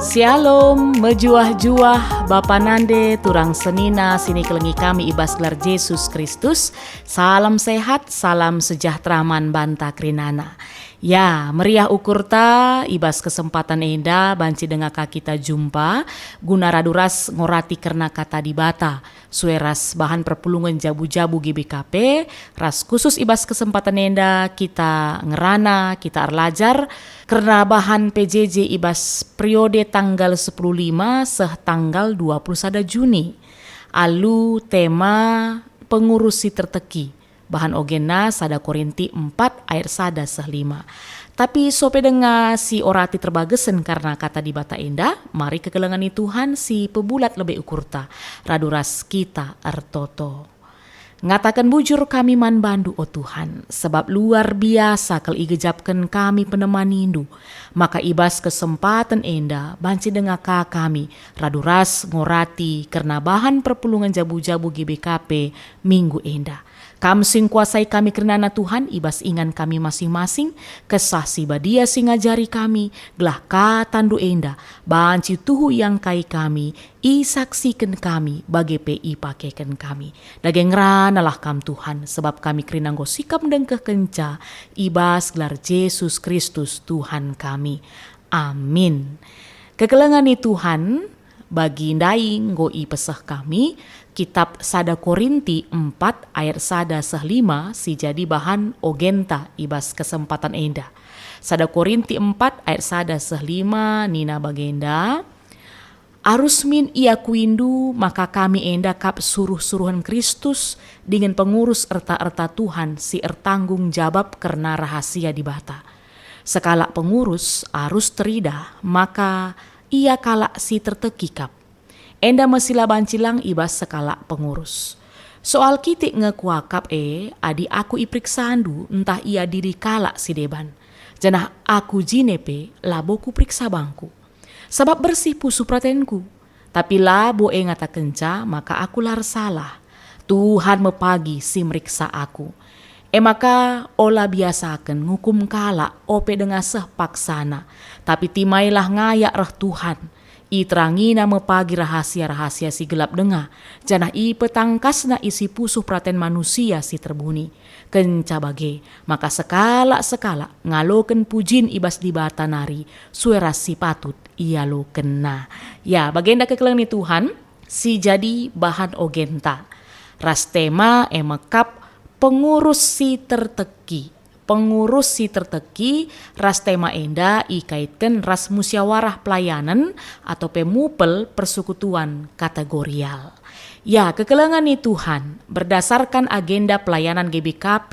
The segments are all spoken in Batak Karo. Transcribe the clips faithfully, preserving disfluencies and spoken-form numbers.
Shalom, mejuah-juah, bapa nande, turang senina, si nikelengi kami i bas gelar Jesus Kristus. Salam sehat, salam sejahtera man banta kerinana. Ya, meriah ukurta i bas kesempatan enda banci denga ka kita jumpa guna radu ras ngorati kerna Kata Dibata. Sue ras bahan perpulungen jabu-jabu G B K P, ras khusus i bas kesempatan enda kita ngerana, kita erlajar kerna bahan P J J i bas periode tanggal sepuluh lima seh tanggal dua puluh sada Juni. Alu tema pengurus si terteki. Bahan ogenna sada Korinti empat ayat sada seh lima. Tapi sope denga si orati terbagesen karna Kata Dibata enda, mari kekelengen ni Tuhan si pebulat lebe ukurta, radu ras kita ertoto. Ngataken bujur kami man bandu, o Tuhan, sebab luar biasa kal igejapken kami penemanindu, maka i bas kesempaten enda banci denga ka kami, radu ras ngorati kerna bahan perpulungen jabu-jabu G B K P minggu enda. Kam si ngkuasai kami kerinana Tuhan, i bas ingan kami masing-masing, Kesah Si Badia si ngajari kami, gelah katandu enda banci tuhu iangkai kami, isaksiken kami, bage pe ipakeken kami. Dage ngeranalah Kam Tuhan, sebab kami kerina enggo sikap ndengkehkenca i bas gelar Jesus Kristus Tuhan kami. Amin. Kekelengen ni Tuhan, bagi ndai enggo ipeseh kami, Kitap sada Korinti empat ayat sada seh lima si jadi bahan ogenta i bas kesempatan enda. Sada Korinti empat ayat sada seh lima nina bagenda, "Arus min iakuindu maka kami enda kap suruh-suruhen Kristus dingen pengurus erta-erta Tuhan si ertanggung jabap kerna rahasia Dibata. Sekalak pengurus arus teridah maka ia kalak si terteki kap. Enda me si la banci lang i bas sekalak pengurus. Soal kitik nge kuakap e, adi aku iperiksandu ntah iadili kalak si deban. Janah aku jine pe labo kuperiksa bangku. Sabap bersih pusuh peratenku. Tapi labo e ngatakenca maka aku la ersalah. Tuhan me pagi si meriksa aku. E maka, ola biasaken ngukum kalak ope denga seh paksana, tapi timailah ngayak reh Tuhan. IterangIna me pagi rahasia-rahasia si gelap denga, janah ipetangkasNa isi pusuh peraten manusia si terbuni. Kenca bage, maka sekalak-sekalak ngaloken pujin i bas Dibata nari sue ras si patut ialokenna. Ya, bagenda kekelengen ni Tuhan, si jadi bahan ogenta. Ras tema e mekap pengurus si terteki. Pengurus si terteki ras tema enda ikaitken ras musyawarah pelayanen atau pe mupel persekutuan kategorial. Ya, kekelengen ni Tuhan, berdasarkan agenda pelayanan G B K P,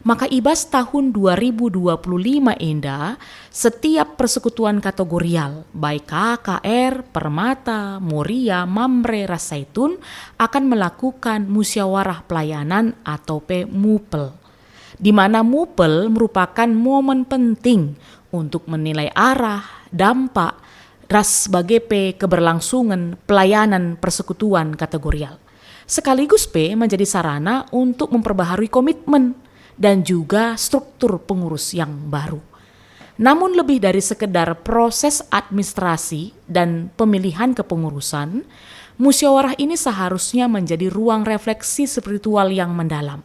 maka i bas tahun dua ribu dua puluh lima enda, setiap persekutuan kategorial, baik K K R, Permata, Moria, Mamre, ras Saitun, akan melakukan musyawarah pelayanan atau pe mupel, di mana mupel merupakan momen penting untuk menilai arah, dampak, ras bage pe keberlangsungan pelayanan persekutuan kategorial, sekaligus pe menjadi sarana untuk memperbaharui komitmen dan juga struktur pengurus yang baru. Namun, lebih dari sekedar proses administrasi dan pemilihan kepengurusan, musyawarah ini seharusnya menjadi ruang refleksi spiritual yang mendalam,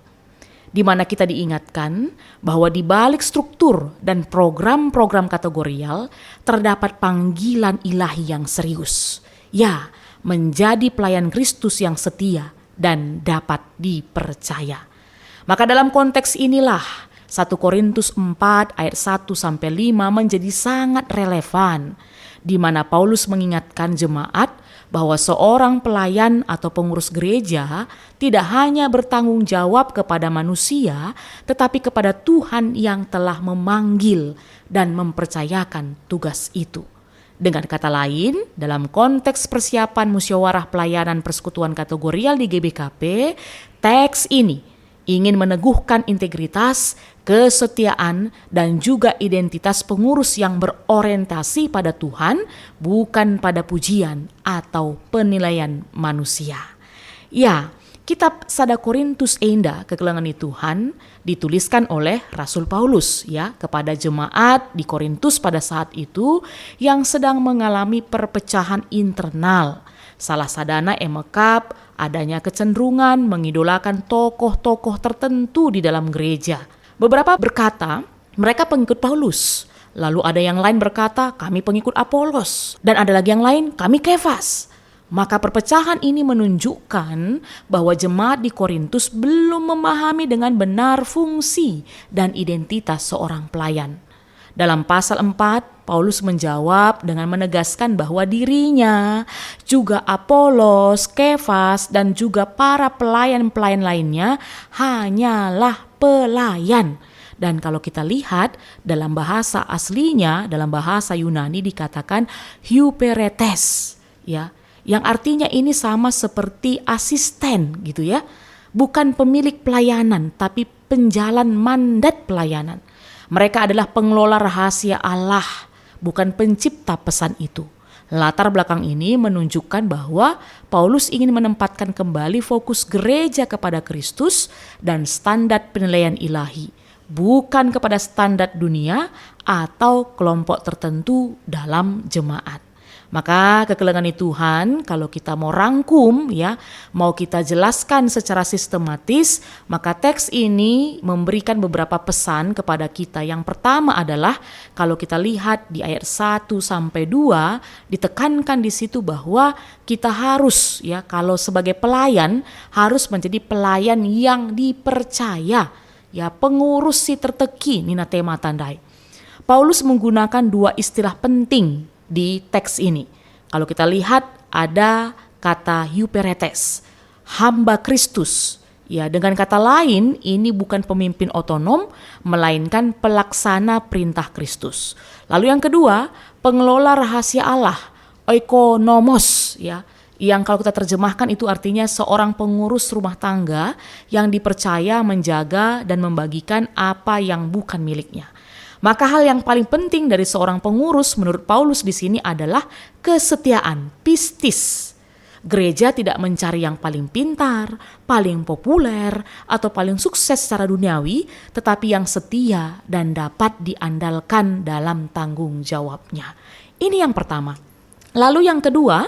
di mana kita diingatkan bahwa di balik struktur dan program-program kategorial terdapat panggilan ilahi yang serius. Ya, menjadi pelayan Kristus yang setia dan dapat dipercaya. Maka dalam konteks inilah satu Korintus empat ayat satu sampai lima menjadi sangat relevan, di mana Paulus mengingatkan jemaat bahwa seorang pelayan atau pengurus gereja tidak hanya bertanggung jawab kepada manusia, tetapi kepada Tuhan yang telah memanggil dan mempercayakan tugas itu. Dengan kata lain, dalam konteks persiapan musyawarah pelayanan persekutuan kategorial di G B K P, teks ini ingin meneguhkan integritas, kesetiaan, dan juga identitas pengurus yang berorientasi pada Tuhan, bukan pada pujian atau penilaian manusia. Ya, Kitab sada Korintus enda, kekelengen Tuhan, dituliskan oleh Rasul Paulus, ya, kepada jemaat di Korintus pada saat itu yang sedang mengalami perpecahan internal. Salah sadana e mekap adanya kecenderungan mengidolakan tokoh-tokoh tertentu di dalam gereja. Beberapa berkata, mereka pengikut Paulus. Lalu ada yang lain berkata, "Kami pengikut Apolos." Dan ada lagi yang lain, "Kami Kefas." Maka perpecahan ini menunjukkan bahwa jemaat di Korintus belum memahami dengan benar fungsi dan identitas seorang pelayan. Dalam pasal empat, Paulus menjawab dengan menegaskan bahwa dirinya, juga Apolos, Kefas, dan juga para pelayan-pelayan lainnya hanyalah pelayan. Dan kalau kita lihat dalam bahasa aslinya, dalam bahasa Yunani dikatakan huperetes, ya, yang artinya ini sama seperti asisten gitu ya. Bukan pemilik pelayanan, tapi penjalan mandat pelayanan. Mereka adalah pengelola rahasia Allah, bukan pencipta pesan itu. Latar belakang ini menunjukkan bahwa Paulus ingin menempatkan kembali fokus gereja kepada Kristus dan standar penilaian ilahi, bukan kepada standar dunia atau kelompok tertentu dalam jemaat. Maka kekelengen Tuhan, kalau kita mau rangkum, ya, mau kita jelaskan secara sistematis, maka teks ini memberikan beberapa pesan kepada kita. Yang pertama adalah, kalau kita lihat di ayat satu sampai dua, ditekankan di situ bahwa kita harus, ya, kalau sebagai pelayan, harus menjadi pelayan yang dipercaya, ya, pengurus si terteki nina tema tandai. Paulus menggunakan dua istilah penting di teks ini. Kalau kita lihat, ada kata huperetes, hamba Kristus. Ya, dengan kata lain, ini bukan pemimpin otonom, melainkan pelaksana perintah Kristus. Lalu yang kedua, pengelola rahasia Allah, oikonomos, ya, yang kalau kita terjemahkan itu artinya seorang pengurus rumah tangga yang dipercaya menjaga dan membagikan apa yang bukan miliknya. Maka hal yang paling penting dari seorang pengurus menurut Paulus di sini adalah kesetiaan, pistis. Gereja tidak mencari yang paling pintar, paling populer, atau paling sukses secara duniawi, tetapi yang setia dan dapat diandalkan dalam tanggung jawabnya. Ini yang pertama. Lalu yang kedua,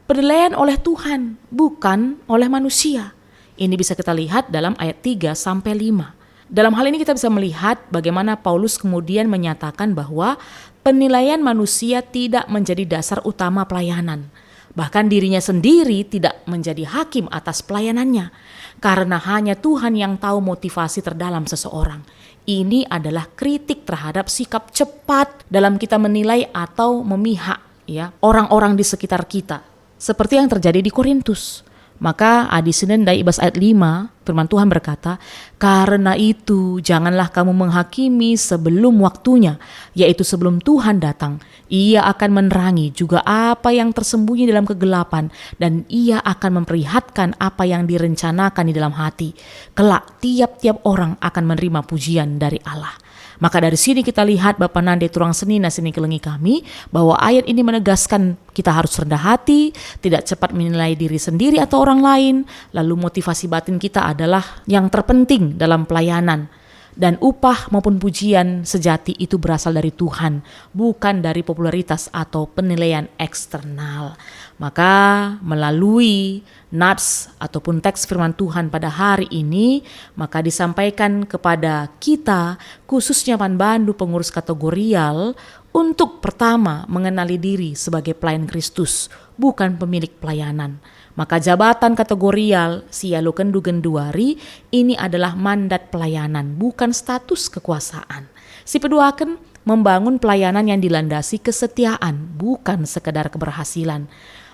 penilaian oleh Tuhan, bukan oleh manusia. Ini bisa kita lihat dalam ayat tiga sampai lima. Dalam hal ini kita bisa melihat bagaimana Paulus kemudian menyatakan bahwa penilaian manusia tidak menjadi dasar utama pelayanan. Bahkan dirinya sendiri tidak menjadi hakim atas pelayanannya. Karena hanya Tuhan yang tahu motivasi terdalam seseorang. Ini adalah kritik terhadap sikap cepat dalam kita menilai atau memihak, ya, orang-orang di sekitar kita, seperti yang terjadi di Korintus. Maka adi sinen ndai i bas ayat lima, firman Tuhan berkata, "Karena itu, janganlah kamu menghakimi sebelum waktunya, yaitu sebelum Tuhan datang. Ia akan menerangi juga apa yang tersembunyi dalam kegelapan, dan Ia akan memperlihatkan apa yang direncanakan di dalam hati. Kelak, tiap-tiap orang akan menerima pujian dari Allah." Maka dari sini kita lihat, Bapa nande turang senina sini kelengi kami, bahwa ayat ini menegaskan kita harus rendah hati, tidak cepat menilai diri sendiri atau orang lain, lalu motivasi batin kita adalah yang terpenting dalam pelayanan. Dan upah maupun pujian sejati itu berasal dari Tuhan, bukan dari popularitas atau penilaian eksternal. Maka melalui nats ataupun teks firman Tuhan pada hari ini, maka disampaikan kepada kita, khususnya man bandu pengurus kategorial, untuk pertama mengenali diri sebagai pelayan Kristus, bukan pemilik pelayanan. Maka jabatan kategorial si ialokenndu genduari ini adalah mandat pelayanan, bukan status kekuasaan. Si peduaken, membangun pelayanan yang dilandasi kesetiaan, bukan sekedar keberhasilan.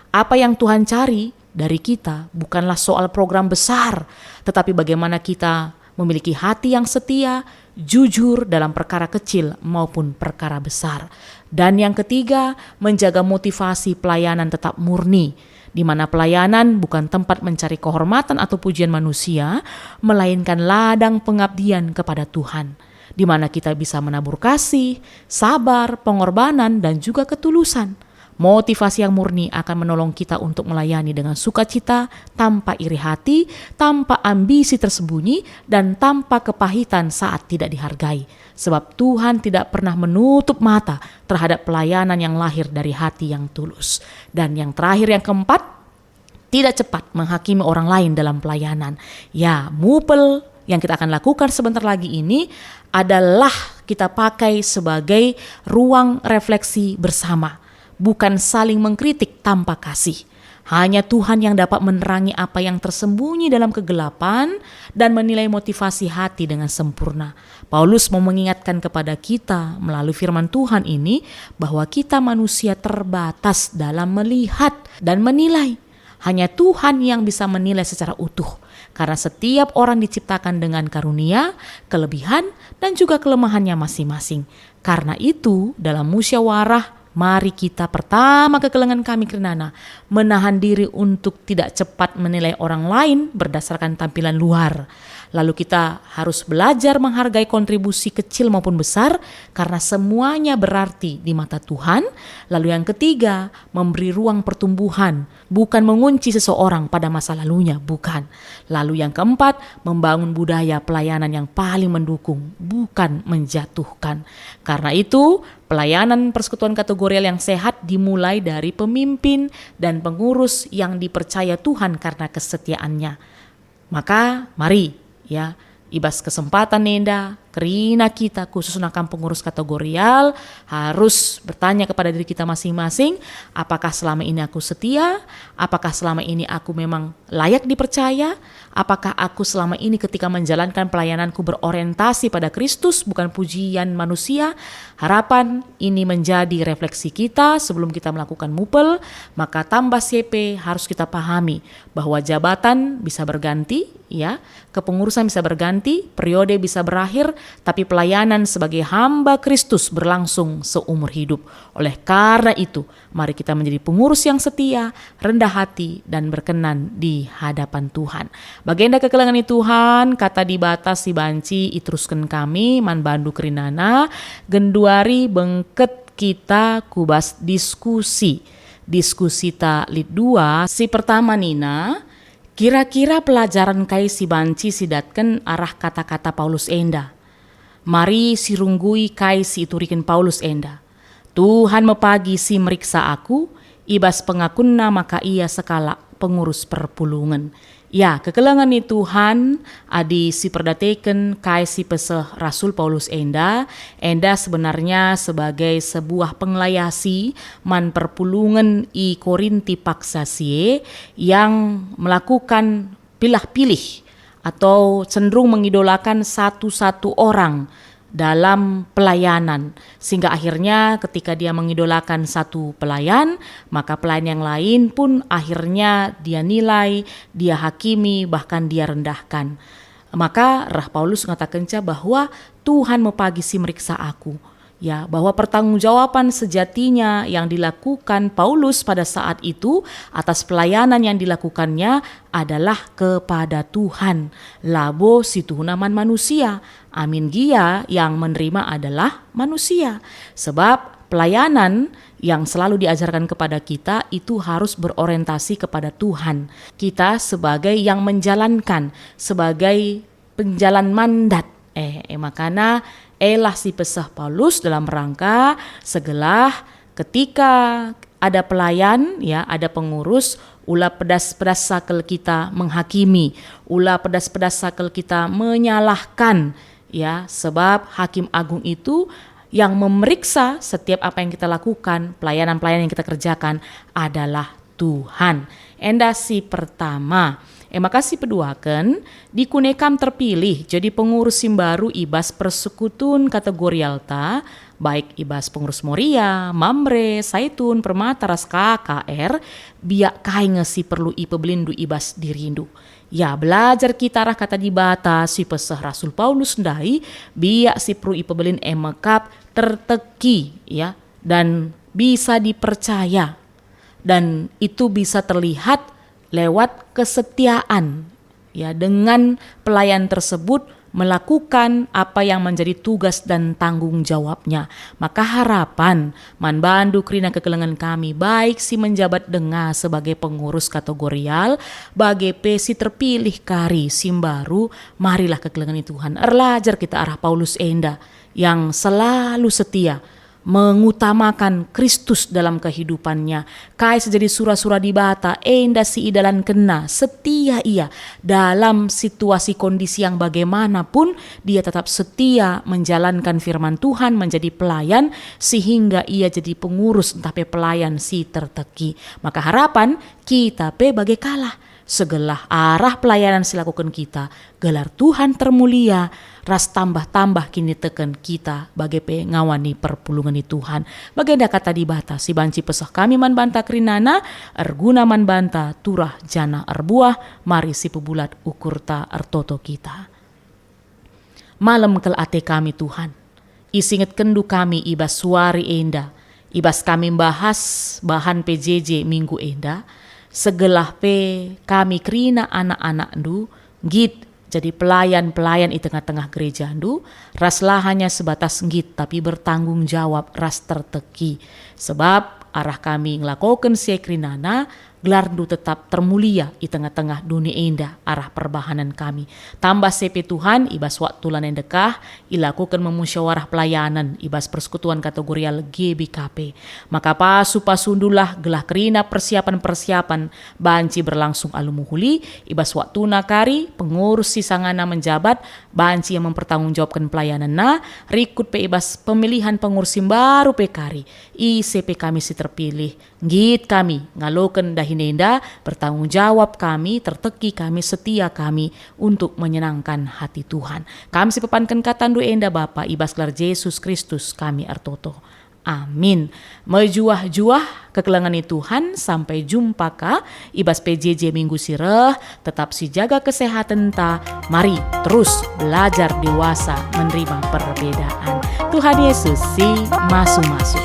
Apa yang Tuhan cari dari kita bukanlah soal program besar, tetapi bagaimana kita memiliki hati yang setia, jujur dalam perkara kecil maupun perkara besar. Dan yang ketiga, menjaga motivasi pelayanan tetap murni, di mana pelayanan bukan tempat mencari kehormatan atau pujian manusia, melainkan ladang pengabdian kepada Tuhan, di mana kita bisa menabur kasih, sabar, pengorbanan, dan juga ketulusan. Motivasi yang murni akan menolong kita untuk melayani dengan sukacita, tanpa iri hati, tanpa ambisi tersembunyi, dan tanpa kepahitan saat tidak dihargai. Sebab Tuhan tidak pernah menutup mata terhadap pelayanan yang lahir dari hati yang tulus. Dan yang terakhir, yang keempat, tidak cepat menghakimi orang lain dalam pelayanan. Ya, mupel yang kita akan lakukan sebentar lagi ini adalah kita pakai sebagai ruang refleksi bersama, bukan saling mengkritik tanpa kasih. Hanya Tuhan yang dapat menerangi apa yang tersembunyi dalam kegelapan dan menilai motivasi hati dengan sempurna. Paulus mau mengingatkan kepada kita melalui firman Tuhan ini bahwa kita manusia terbatas dalam melihat dan menilai. Hanya Tuhan yang bisa menilai secara utuh, karena setiap orang diciptakan dengan karunia, kelebihan, dan juga kelemahannya masing-masing. Karena itu, dalam musyawarah, mari kita pertama kekelengen kami kerinana menahan diri untuk tidak cepat menilai orang lain berdasarkan tampilan luar. Lalu kita harus belajar menghargai kontribusi kecil maupun besar, karena semuanya berarti di mata Tuhan. Lalu yang ketiga, memberi ruang pertumbuhan, bukan mengunci seseorang pada masa lalunya, bukan. Lalu yang keempat, membangun budaya pelayanan yang paling mendukung, bukan menjatuhkan. Karena itu, pelayanan persekutuan kategorial yang sehat dimulai dari pemimpin dan pengurus yang dipercaya Tuhan karena kesetiaannya. Maka, mari, ya, i bas kesempatan enda, kerina kita, khususna kam pengurus kategorial, harus bertanya kepada diri kita masing-masing, "Apakah selama ini aku setia? Apakah selama ini aku memang layak dipercaya? Apakah aku selama ini ketika menjalankan pelayananku berorientasi pada Kristus, bukan pujian manusia?" Harapan ini menjadi refleksi kita sebelum kita melakukan mupel, maka tambah C P harus kita pahami bahwa jabatan bisa berganti, ya, kepengurusan bisa berganti, periode bisa berakhir, tapi pelayanan sebagai hamba Kristus berlangsung seumur hidup. Oleh karena itu, mari kita menjadi pengurus yang setia, rendah hati, dan berkenan di hadapan Tuhan. Bagenda kekelengen Tuhan, kata Dibata si banci iterusken kami man bandu kerinana, genduari bengket kita ku bas diskusi. Diskusita lit dua, si pertama nina, kira-kira pelajaran kai si banci sidatken arah kata-kata Paulus enda? Mari sirunggui kai si ituriken Paulus enda. Tuhan me pagi si meriksa aku, i bas pengakunna maka ia sekalak pengurus perpulungen. Ya, kekelengen ni Tuhan, adi siperdateken kai si peseh Rasul Paulus enda, enda sebenarnya sebagai sebuah penglayasi man perpulungen i Korinti paksa si e yang melakukan pilah-pilih atau cenderung mengidolakan satu-satu orang dalam pelayanan, sehingga akhirnya ketika dia mengidolakan satu pelayan, maka pelayan yang lain pun akhirnya dia nilai, dia hakimi, bahkan dia rendahkan. Maka reh Paulus ngatakenca bahwa Tuhan me pagi si meriksa aku. Ya, bahwa pertanggungjawaban sejatinya yang dilakukan Paulus pada saat itu atas pelayanan yang dilakukannya adalah kepada Tuhan, labo situhuna man manusia. Amin gia yang menerima adalah manusia. Sebab pelayanan yang selalu diajarkan kepada kita itu harus berorientasi kepada Tuhan. Kita sebagai yang menjalankan, sebagai penjalan mandat. Eh, eh, makana elah si peseh Paulus dalam rangka segelah ketika ada pelayan, ya, ada pengurus, ula pedas-pedas sakel kita menghakimi, ula pedas-pedas sakel kita menyalahkan, ya, sebab Hakim Agung itu yang memeriksa setiap apa yang kita lakukan, pelayanan-pelayanan yang kita kerjakan adalah Tuhan. Enda si pertama. E maka si peduaken, dikune kam terpilih jadi pengurus si mbaru i bas persekutun kategorialta, baik i bas pengurus Moria, Mamre, Saitun, Permata, ras K K R, biak kai nge si perlu ipebelindu i bas dirindu. Ya, belajar kita arah kata Dibata si peseh Rasul Paulus ndai, biak si perlu ipebelin e mekap terteki, ya, dan bisa dipercaya. Dan itu bisa terlihat lewat kesetiaan, ya, dengan pelayan tersebut melakukan apa yang menjadi tugas dan tanggung jawabnya. Maka harapan man bandu kerina kekelengen kami, baik si menjabat denga sebagai pengurus kategorial, bage pe si terpilih kari si mbaru, marilah kekelengen Tuhan. Erlajar kita arah Paulus enda yang selalu setia mengutamakan Kristus dalam kehidupannya. Kai si jadi sura-sura Dibata, enda si idalankenna, setia ia dalam situasi kondisi yang bagaimanapun, dia tetap setia menjalankan firman Tuhan, menjadi pelayan, sehingga ia jadi pengurus ntah pe pelayan si terteki. Maka harapan kita pe bage kalah. Segelah arah pelayanan si lakoken kita, gelar Tuhan termulia, ras tambah-tambah kiniteken kita bage pe ngawani perpulungen ni Tuhan. Bagenda kata Dibata si banci peseh kami man banta kerinana, erguna man banta turah janah erbuah, mari sipebulat ukurta ertoto kita. Malem kel ate kami, Tuhan. Isingetkenndu kami i bas wari enda, i bas kami mbahas bahan P J J minggu enda, segelah pe kami kerina anak-anakndu nggit jadi pelayan-pelayan i tengah-tengah gerejandu, ras la hanya sebatas nggit, tapi bertanggung jawab ras terteki. Sebab arah kami ngelakoken si e kerinana, gelarndu tetap termulia i tengah-tengah doni enda arah perbahanen kami. Tambah si e pe Tuhan, i bas waktu lanai ndekah, ilakoken me musyawarah pelayanen i bas Persekutuan Kategorial G B K P. Maka pasu-pasundulah gelah kerina persiapan-persiapan banci berlangsung alu mehuli, i bas waktuna kari pengurus si sangana menjabat banci ia mempertanggungjawabken pelayanenna, rikut pe i bas pemilihan pengurus si mbaru pe kari, ise pe kami si terpilih, nggit kami ngaloken dahin enda, bertanggung jawab kami, terteki kami, setia kami untuk menyenangkan hati Tuhan. Kami si pepanken katandu enda, Bapa, i bas gelar Jesus Kristus kami ertoto. Amin. Mejuah-juah kekelengen ni Tuhan, sampai jumpa ka i bas P J J minggu si reh, tetap sijaga kesehatenta, mari terus belajar dewasa menerima perbedaan. Tuhan Yesus si masu-masu.